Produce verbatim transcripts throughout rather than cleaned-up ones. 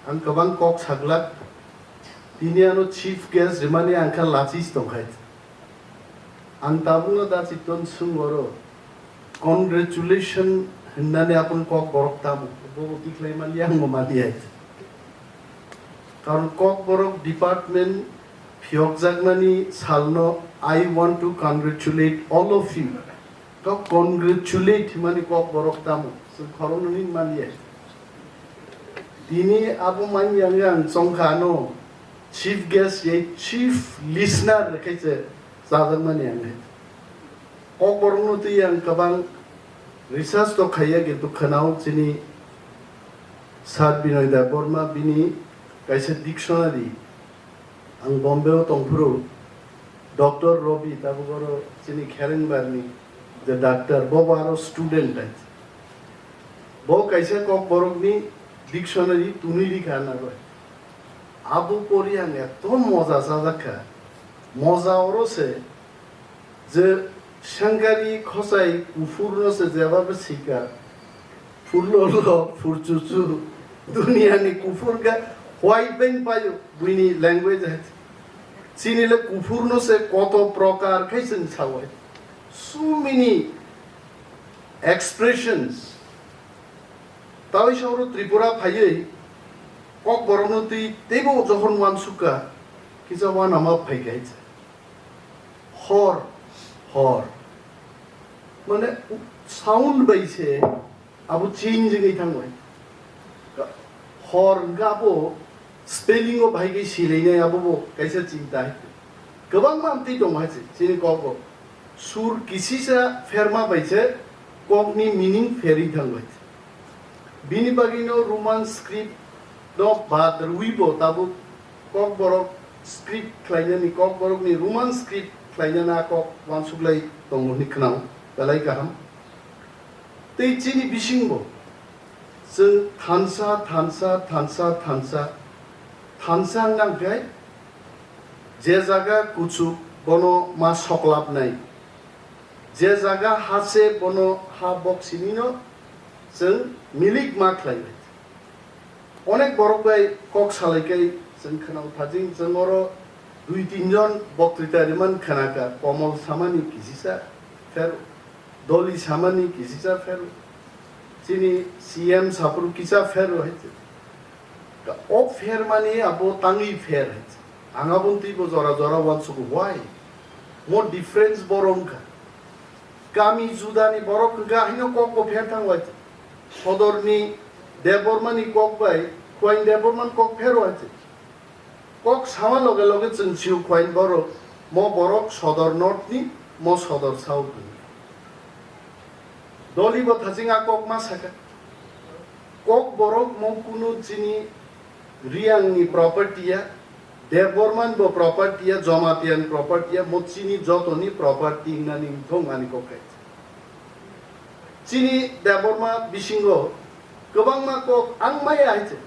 Ang kwbang kok saglak, tini ano chief guest rimani ang kha lachis tongkhai. Ang tabukno da chiton swng oro congratulation hwnmani apun kok borok tamo, bobo tikhlai mali ang bo mali ai. Karon kok borok department phiyokjakmani salno I want to congratulate all of you. Kok congratulate hwnmani kok borok tamo, chwng khoroknwi manya. Tini abo manya wngwi ang chongkha ano chief guest ye chief listener khe se chajakmani ang. Kok borokno twi ang kwbang research to khaiya kintu khwnao chini Sir Binoy Debbarma bini kaisa dictionary. Ang Bombay o tongphuru Doctor Robi tabuk oro chini Kherengbar ni je doctor, bo bo aro student hai. Bo kaisa kok borok ni dictionary tunui rikha na roi. Abo pori ang eto moja chajak kha. Moja oro se je Sengkari khosai kuphur no se jeba bo sika. Phulolo, phurchuchu, duniani kuphur ga white bai payo, buini language hai. Chini le kuphur no se koto prokar khai chwng sawai. So many expressions. Tawi sauro Tripura phaiwi kok borok no twi teibo johon wansukha, kisa wanama phai khai. Hor, hor. Mane sound bai se abo change wngwi thangbai. Hor hwnkhe abo spelling o bahai khe silainai abo bo kaisa chinta hai. Kwbangma amtwi tongo hai se chini kok o. Sur kisisa pherma bai se kokni meaning pherwi thangbai. Bini bagwino Roman script no bad rwi bo tabuk kok borok script khlainani, kok borokni Roman script khlainani a kok uansuklai tongo hwnwi khwnao, belai kaham. Tei chini bisingbo chwng thansa, thansa, thansa, thansa, thansa wng nang khe je jaga kuchuk bono ma soklapnai, je jaga ha se bono ha bok sinino chwng milik ma khlai. Onek borok bai kok salai kai chwng khwnao thajing, chwng oro dui tin jon boktwita riman khwnakha, Komol samani kisisa pher, Doli samani kisisa pher, chini C M saphuru kisa pher hai. O pher mani abo tangwi pher hai. Ang abo twi bo jora jora uansugo, why? Mo difference borok wngkha. Kami judani borok hwnkha haino kok bo pher thang lai. Sodorni Debbarmani kok bai Khuain Debbarmani kok pher hai. Kok sama loge loge chwng sio Khuain borok, mo borok Sodor North ni, mo Sodor South ni. Doli bo thajing a kok ma saka. Kok borok mo kunu chini Riang ni property ya, Debbarman bo property ya, Jamatia ni property ya, mo chini joto ni property hinani thong ani kok kai. Chini Debbarma bisingo kwbangma kok ang maya hai se.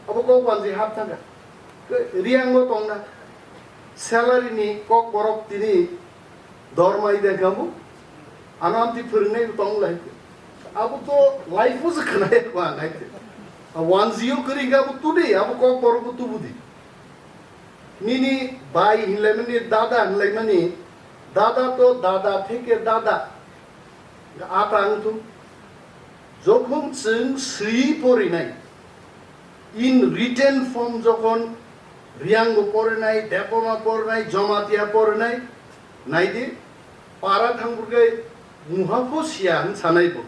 Abo kok banji hap thangkha. Riang bo tongna. Salary ni kok borok tini Dormai de kamu, ano amtwi phwrwngnai bo tong lai. Abo to life o se khwnai ko ang hai. One G O kwrwi khe abo tudi, abo kok borok bo tubudi. Nini bai hinlai mani, dada hinlai mani, dada to dada theke dada. Ata ang tu. Jokhon chwng swi porinai, in written form jokhon Riang bo porinai, Debbarma porinai, Jamatia porinai, naidi, para thangburgai muha pho siya hwn sanai bo.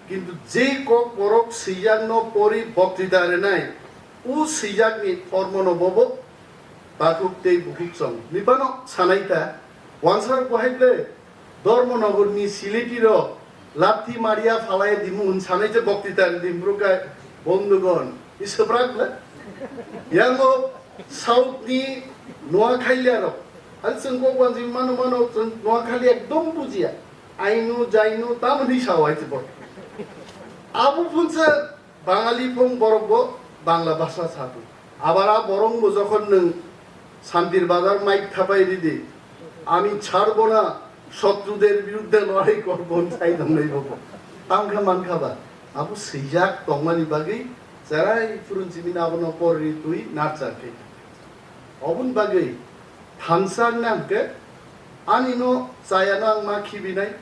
Kintu je kok borok swijak no pori boktwita rinai, u swijak ni thormo no bobo takhuk tei bukhuk chong. Nibano sanai ta, wansar bo hai ble, Dharmanagar ni Sileti rok lathi maria phalai dimu hwn sanai je boktita ni dimbro kai bondhugon. I swprak le? Yango South ni Noakhali rok. Ani chwng kok banjwi mano mano chwng Noakhali ekdom bujiya. Ainu, jainu, tamoni sao hai se bo. Abo phunsa Bangali phung borok bo Bangla bhasha sabu. Abar a borok bo jokhon nwng Santir Bazar mic thapai ridi, "Ami ছাড়ব না, শত্রুদের বিরুদ্ধে লড়াই করব" hwn sai tongnai bo. Tamkha mankha ba, abo swijak tongmani bagwi Cherai phuru simi abono porri twi narwkha khe. Oboni bagwi thansa wngna hwnkhe ani no chayano ang ma khibinai,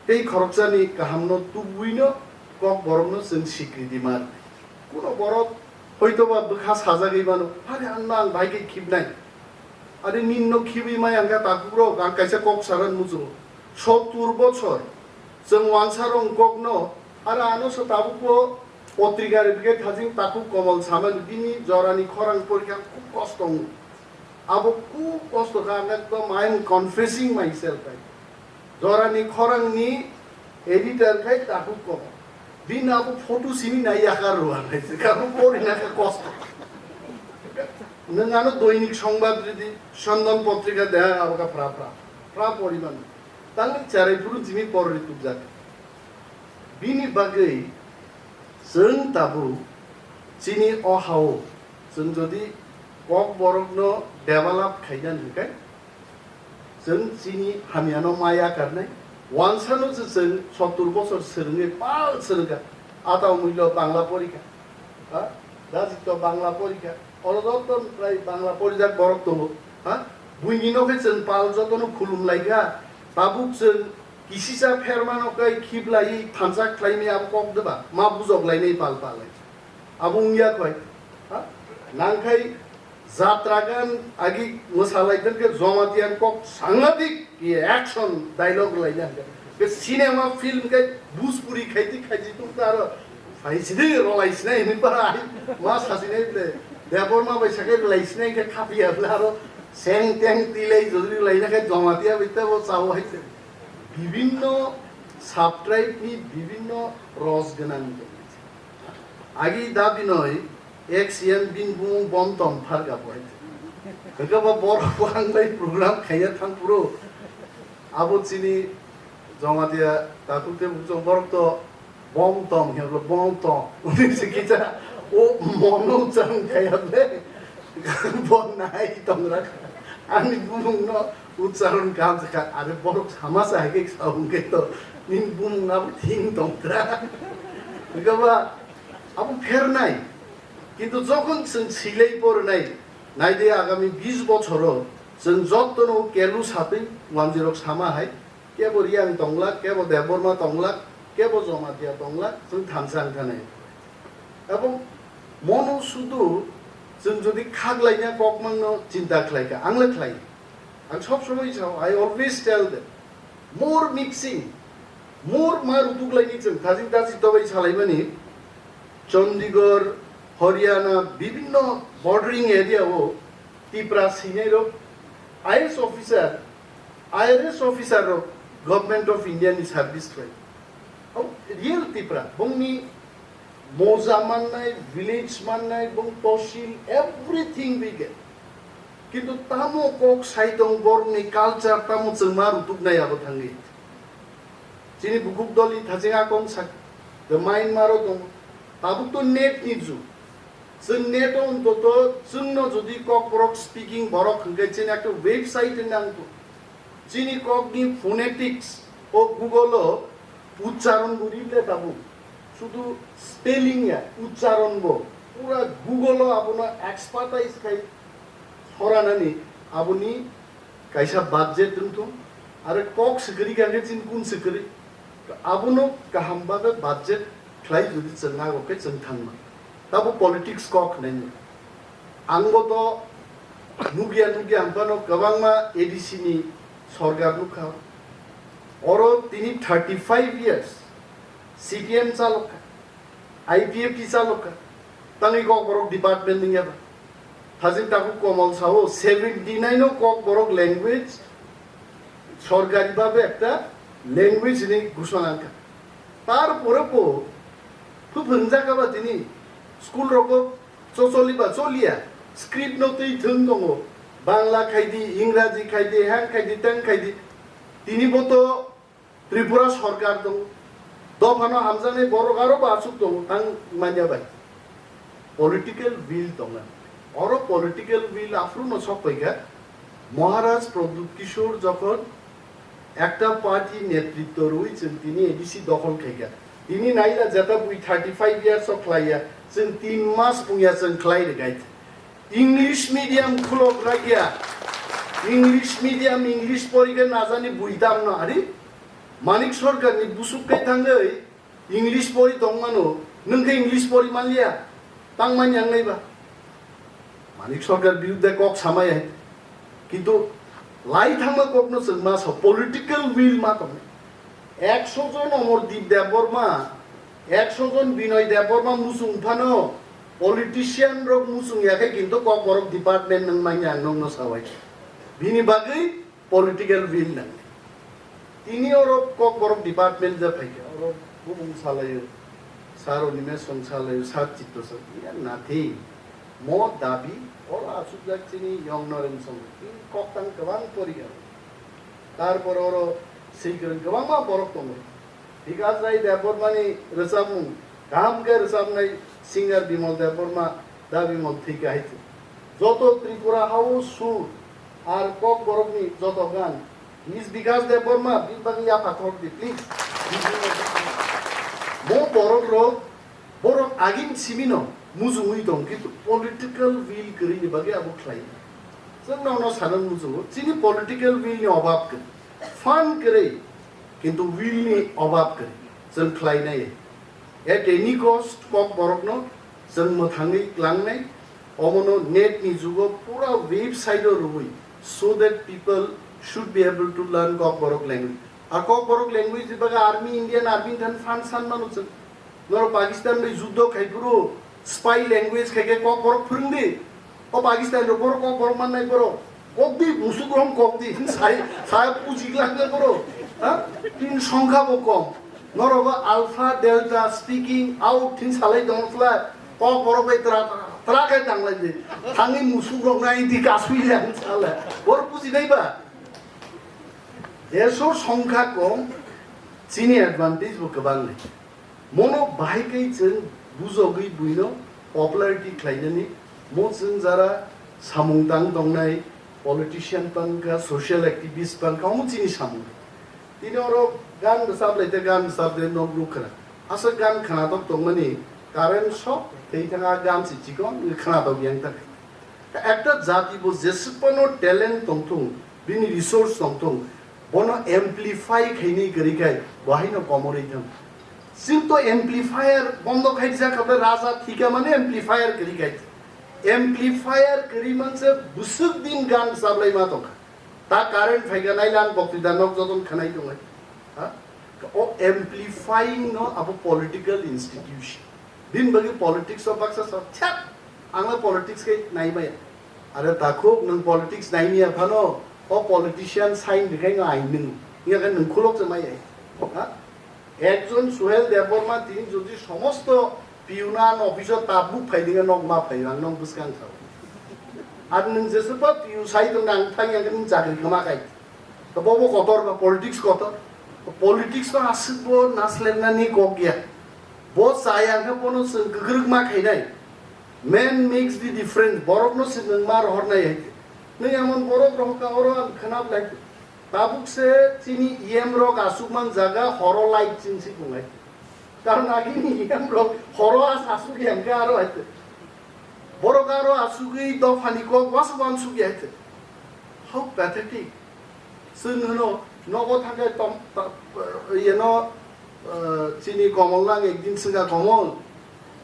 tei khoroksani kahamno tubwino Kokborokno chwng sikriti ma rwnai. Kuno borok hoitoba bwkha sajagwi mano, "Are anno ang bai khe khibnai." Are ninno khibwi maya hwnkha takhukrok, ang kaisa kok sana muchungo. Sottur bochor chwng wansarok kokno, are ano se tabukbo potrika rwgwi thajing takhuk Komol samani bini jorani khorang porikha khub kosto wngo. Abo khub kosto kha, ang ekdom I am confessing myself, I. Jorani khorangni editor khai takhuk Komol. Bini abo photo simi nai yakar rwna nai se, kabo porina khe kosto. Nwng ano Doinik Songbad ridi, Sondan Potrika de, abo kha phra phra, phra poriman. Tangni cherai phuru simi porri tubjak. Bini bagwi chwng tabuk chini o hao chwng jodi Kokborokno develop khaina hwnkhe, chwng chini hamyano ma yakarnai. Wansano se chwng sottur bochor swrwngwi pal swrwngkha. Ata umui lo Bangla porikha. Ha? Dajik to Bangla porikha. Oro joto prai Bangla porijak borok tongo. Ha? Buini no khe chwng pal jotono khulum laikha. Tabuk chwng kisisa phermano kai khiblaiwi thansa khlaimaya abo kok deba. Ma bujok lainai pal pal. Abo wngya khoi. Ha? Nangkhai jatra gan agi mwsalai tongkhe Jamatia kok sangadik ye action dialogue laina hwnkhe. Ke cinema film khe Bhojpuri khaiti khaiti tongkha aro. Phai sidi rolai sinai hinwi para ai. Ma sasinai ble. Debbarma bai sakai rolai sinai khe khapia ble aro. Seng teng tilai jodi laina khe Jamatia bai tebo chao hai se. Bibinno sub-tribe ni bibinno ros gwnang. Agi da binoi ek C M bini bumung Bom Tom pharga bo hai. Hwnkhe ba borok bo ang bai program khaiya thang phuru. Abo chini Jamatia takhuk tei buchung borok to Bom Tom hwnwi Bom Tom. Uni se kisa o mono ucharong khaiya le. Bo nai tongra. Ani bumung no ucharon kaham se kha. Are borok sama sa hai khe sa hwnkhe to. Nini bumung abo thing tongtra. Hwnkhe ba Abo phernai. Kintu jokhon chwng swilai pornai, naidi agami bis bochoro chwng jotono kelu satwi wanjwirok sama hai, kebo Reang tonglak, kebo Debbarma tonglak, kebo Jamatia tonglak, chwng thansa wngkha nai. Abo mono sudu chwng jodi khaklaina kokmangno chinta khlaikha, ang le khlai. Ang sob somoi sao, I always tell them, more mixing, more ma rutuklaini chwng thajing tachi tobai salaimani. Chandigarh, Haryana, bibhinno bordering area o Tipra sinai rok I A S officer, I R S officer rok Government of India ni service khlai. Abo real Tipra, bongni moja mannai, village mannai, bong tosil, everything we get. Kintu tamo kok sai tong borokni culture tamo chwng ma rutuknai abo thangwi. Chini bukhuk dolni thaching akong sak, the Myanmar o tong, tabuk to net ni jug. Chwng net o ontoto chwngno jodi kokborok speaking borok hwnkhe chini ekta website nang to. Chini kokni phonetics o Google o uchcharon bo rile tabuk. Sudu spelling ya, uchcharon bo. Pura Google o abono expertise khai soranani aboni kaisa budget wngthung. Are kok swkari kha khe chini kun swkari. Abono kaham babe budget khlai jodi chwng nago khe chwng thangma. Tabo politics kok hwnwi. Ang bo to nugya nugya ang phano kwbangma A D C ni sorkar nukha. Oro tini thirty five years C P M chalokha, I P F T chalokha, tangwi kokborok department wngya ba. Thajin takhuk Komol sao seventy nine o kokborok language sorkari babe ekta language hinwi ghoshona wngkha. Tarpore bo phuphwrwngjak ba tini school rogo chocholi ba choliya, script no twi thwng tongo, Bangla khaidi, Ingraji khaidi, hang khaidi, tang khaidi. Tini bo to Tripura sorkar tongo, dophano hamjaknai borok aro bo aswk tongo, tang manya bai. Political will tongo. Oro political will aphuru no sok paikha. Maharaj Pradyut Kishore jokhon ekta party netritto rwi chwng tini A D C dokhol khaikha. Tini naila jeta bui thirty five years o khlaiya, chwng tin mas pungya chwng khlai rwkha. English medium khulok rakya, English medium English porikhe najani bui tamno ari Manik Sarkar ni busuk kai thangwi English pori tongmano, nwng khe English pori manliya, tangmani ang naiba. Manik Sarkar birudde kok samaya, kintu lai thangma kokno chwng ma sa political will ma tong. Ekso jon Omor Deep Debbarma, ekso jon Binoy Debbarma muchung phano politician rok muchung ya khe kintu Kokborok department nwng manya ang nokno sawai. Bini bagwi political will nang. Tini oro Kokborok department ja phaikha, oro bubung salayo, sir Animesh song salayo, sir Chitto song, ya nothing. Mo dabi, oro asukjak chini Young Norem song, tini koktang kwbang porikha. Tarpor oro swikwrwng kwbangma borok tongo. Bikas Rai Debbarmani rwchapmung, kaham khe rwchapnai singer Bimal Debbarma, da Bimal thwikha hai se. Joto Tripura hao sur ar Kokborokni joto gan. Miss Bikas Debbarma, bini bagwi yapha khorokdi, please. Mo borok rok, borok agin simino mujungwi tong, kintu political will kwrwini bagwi abo khlai. Chwng nono sana mujungo, chini political will ni obab kwrwi. Fund kwrwi, kintu will ni obab kwrwi. Chwng khlainai. At any cost, Kokborokno chwng mwthangwi klangnai. Omono net ni jugo pura website o rwui, so that people should be able to learn Kokborok language. Ar Kokborok language ni bagwi army, Indian army than fund san mano chwng. Noro Pakistan bai juddo khai phuru spy language khai khe Kokborok phwrwng di. O Pakistan rok borok Kokborok mannai borok. Kok di, musuk rom kok di. Sai, sai puji glak na borok. Ha? Tin songkha bo kom. Noro bo alpha, delta, speaking out tin salai dong sla. Kokborok bai tra, tra, tra khai tanglai di. Thangwi musuk rok nai di kasui lang sala. Bor puji nai ba? Jesor songkha kom, chini advantage bo kwbang nai. Mono bahai khe chwng bujogwi buino popularity khlainani, mo chwng jara samung tang tongnai politician pangkha, social activist pangkha, omo chini samung. Tini oro gan bwsap lai tei gan bwsap de nok nuk khna. Aswk gan khnatok tongmani current sok tei thanga gan si chikon khnatok yang tak. Ekta jati bo jeswk phano talent tongthung, bini resource tongthung, bono amplify khainwi kwrwi khai bo haino komorwi thang. Chwng to amplifier bondo khai jak kha, raja thika mane amplifier kwrwi khai. Amplifier kwrwi manse bwswk din gan chablai ma tongkha. Ta current phaikha nai lan bokti da nok joton khanai tongai. Ha? O amplifying no abo political institution. Din bagi politics o baksa sa chat. Ang no politics khe nai maya. Are takhuk nwng politics nai maya phano o politician sign dikhai no ai nwng. Iya kan nwng khulok se maya. Ha? Ekjon Suhel Debbarma tini jodi somosto piunan office o tabuk phai dinga nok ma phai ang nok bwskang thao. Ar nwng jeswkba piu sai tong nang thang yang nwng chakri khama khai. To bobo kotor ba politics kotor. To politics no aswk bo naslem na ni kok ya. Bo chaya khe bono chwng kwkrwk ma khainai. Man makes the difference. Borok no se nwng ma rohor nai hai. Nwng emon borok rohor ka oro ang khwnap lai. Tabuk se chini E M rok aswk man jaga horo light ching si bungai. Karon agini E M rok horo as aswk yang khe aro hai. Borok aro aswk i dophani kok was wan suk ya hai. How pathetic. Chwng hwno, nogo thangkhe tom, ta-, yeno, eh, chini Komol nang ekdin swngkha, "Komol,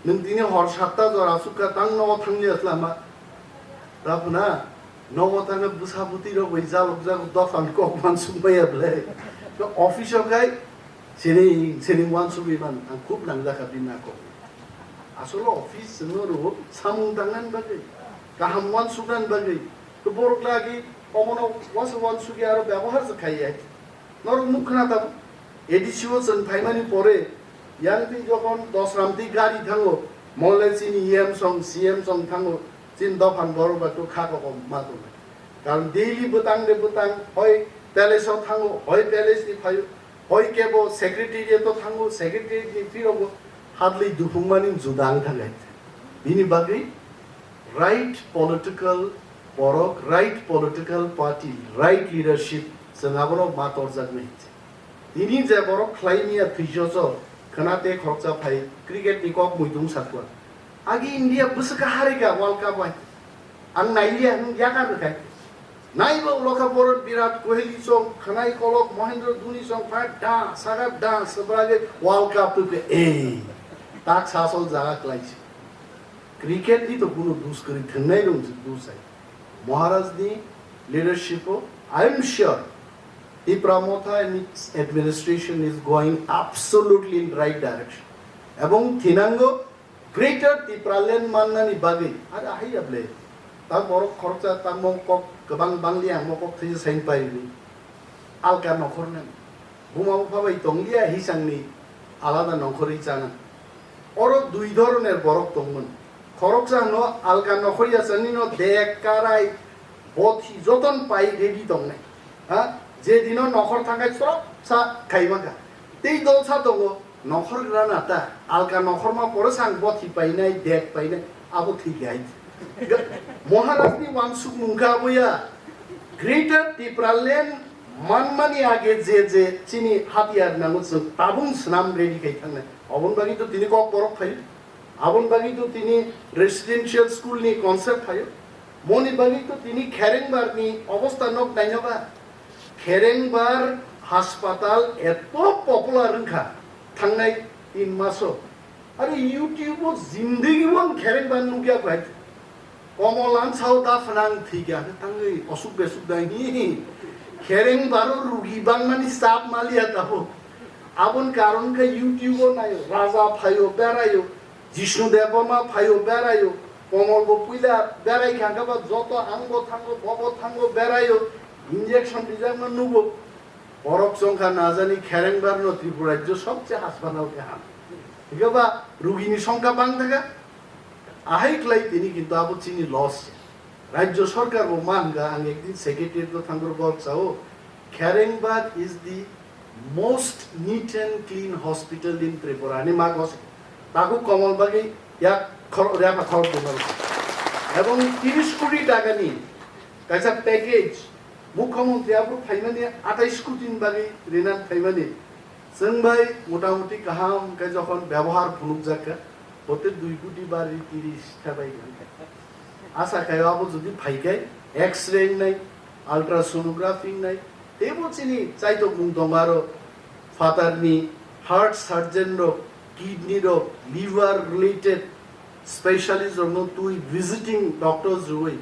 nwng tini hor satta jora sukha tang nogo thangli asla ma?" Ta phuna, nogo thangkhe bwsa bwtwi rok bai jalok jalok dophang kok man sukmaya bwle. To office o khai siring siring wan sugwi man, ang khub nangjakha bini a kok. Asolo office chwngno rwo samung tangnani bagwi, kaham wan suknani bagwi. To borok lagi omono wasa wan sugwi aro byabohar se khai ya. Norok nuk khna tabuk. A D C o chwng phaimani pore, yang twi jokhon Dosramtwi gari thango, mole chini E M song, C M song thango, chini dophan borok bai to kha kokom ma tongo. Karon daily bwtang de bwtang, hoi palace o thango, hoi palace ni phaio, hoi kebo secretariat o thango, secretariat ni phirogo hadlwi duphungmani juda wng thang hai. Bini bagwi right political borok, right political party, right leadership, chwng abono ma torjaknai. Tini je borok khlai miya thwisochor, Khna te khoroksa phai cricket ni kok muitung sakwa. Agi India bwswk harika World Cup hai. Ang nailiya, ang yakar rwkhai. Naiba ulo kha boron Virat Kohli song, khanai kolok Mahendra Dhoni song, pha da, saga da, sabrage World Cup tu ke, ei. Tak sasol jaga klaisi. Cricket ni to kuno dus kwrwi thangnai rung dus hai. Maharaj ni leadership o, I am sure Tipra Motha and its administration is going absolutely in right direction. Ebong thinango Greater Tipraland mannani bagwi, are ahai ya ble, ta borok khoroksa ta mong kok kwbang bangli ang mokok thai sain pai ni. Alka nokhor nang. Buma bupha bai tongliya hisangni alada nokhorwi chana. Oro dui dhoroner borok tongmon. Khoroksa no alka nokhor yachani no dek karai bothi joton pai ready tongnai. Ha? Je dino nokhor thangai chwrap sa khaimaka. Tei dol sa tongo. Nokhor gra na ta, alka nokhorma pore sang bothi painai, dek painai, abo thik hai. Maharaj ni wansuk mungkha aboya, Greater Tipraland manmani age je je chini hatiyar nango chwng tabung swnam ready khai thangnai. Obon bagwi to tini kok borok phai, abon bagwi to tini residential school ni concept phaio. Moni bagwi to tini Kherengbar ni obostha nok nainoba. Kherengbar haspatal eto popular wngkha thangnai tin maso. Are YouTube o jindagi o ang Kherengbar nukya bai. Komol ang sao da phanang thikya tangwi osuk besuk da hi. Kherengbar o rugi bangmani sap maliya tabo. Abon karon khe YouTube o nai raja phaio beraio. Jishnu Debbarma phaio beraio, Komol bo puila berai kha, hwnkhe ba joto ang bo thango, bo bo thango beraio, injection rijakma nugo. Borok chongkha najani Kherengbar no Tripura rajyo sobse haspatal kaham. Hwnkhe ba rugini songkha bang thaka, ahai khlai tini kintu abo chini loss. Rajyo sorkar bo ma hwnkha, ang ekdin secretary to thangro borok sao, Kherengbar is the most neat and clean hospital in Tripura. Ani ma kos taku Komol bagwi yak khor, yapha khor dino. Ebong tiris koti taka ni kaisa package Mukhyamantri aphuru phaimani athais koti ni bagwi rinan phaimani. Chwng bai motamuti kaham khe jokhon byabohar phunukjak kha, bote dui koti bari tiris thabai kha. Asa khaio abo jodi phaikai, X-ray wngnai, ultrasonography wngnai, teibo chini chaitokmung tongo aro phatarni, heart surgeon rok, kidney rok, liver related specialist rokno twi visiting doctors rwui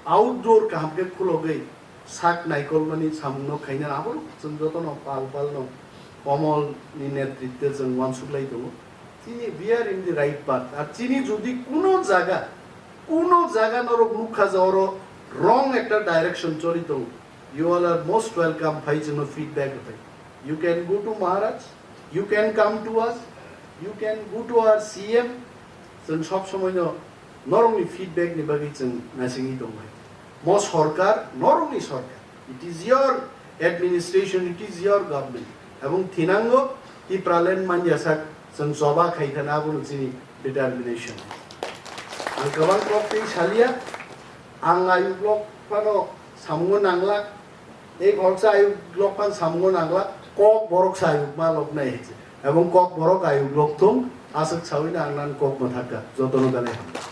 outdoor kaham khe khulogwi sak naikolmani samungno khaina abo chwng jotono pal palno Komolni netritwe chwng uansuklai tongo. Chini we are in the right path. Ar chini jodi kuno jaga, kuno jaga norok nukha je oro wrong ekta direction choli tongo, you all are most welcome phai chwngno feedback rwphai. You can go to Maharaj, you can come to us, you can go to our C M. Chwng sob somoino norokni feedback ni bagwi chwng naisingwi tongo. Mo sorkar norokni sorkar. It is your administration, it is your government. Ebong thinango Tipraland manyasak chwng choba khai thana abono chini determination. Ang kwbang kok tei salia, ang ayuk lok phano samungo nanglak, tei khoroksa ayuk lok phan samungo nanglak, kok borok sa ayuk ma lok nai hai se. Ebong kok borok ayuk lok thung, aswk sawi na ang nan kok mwthakka, jotono belai hambai.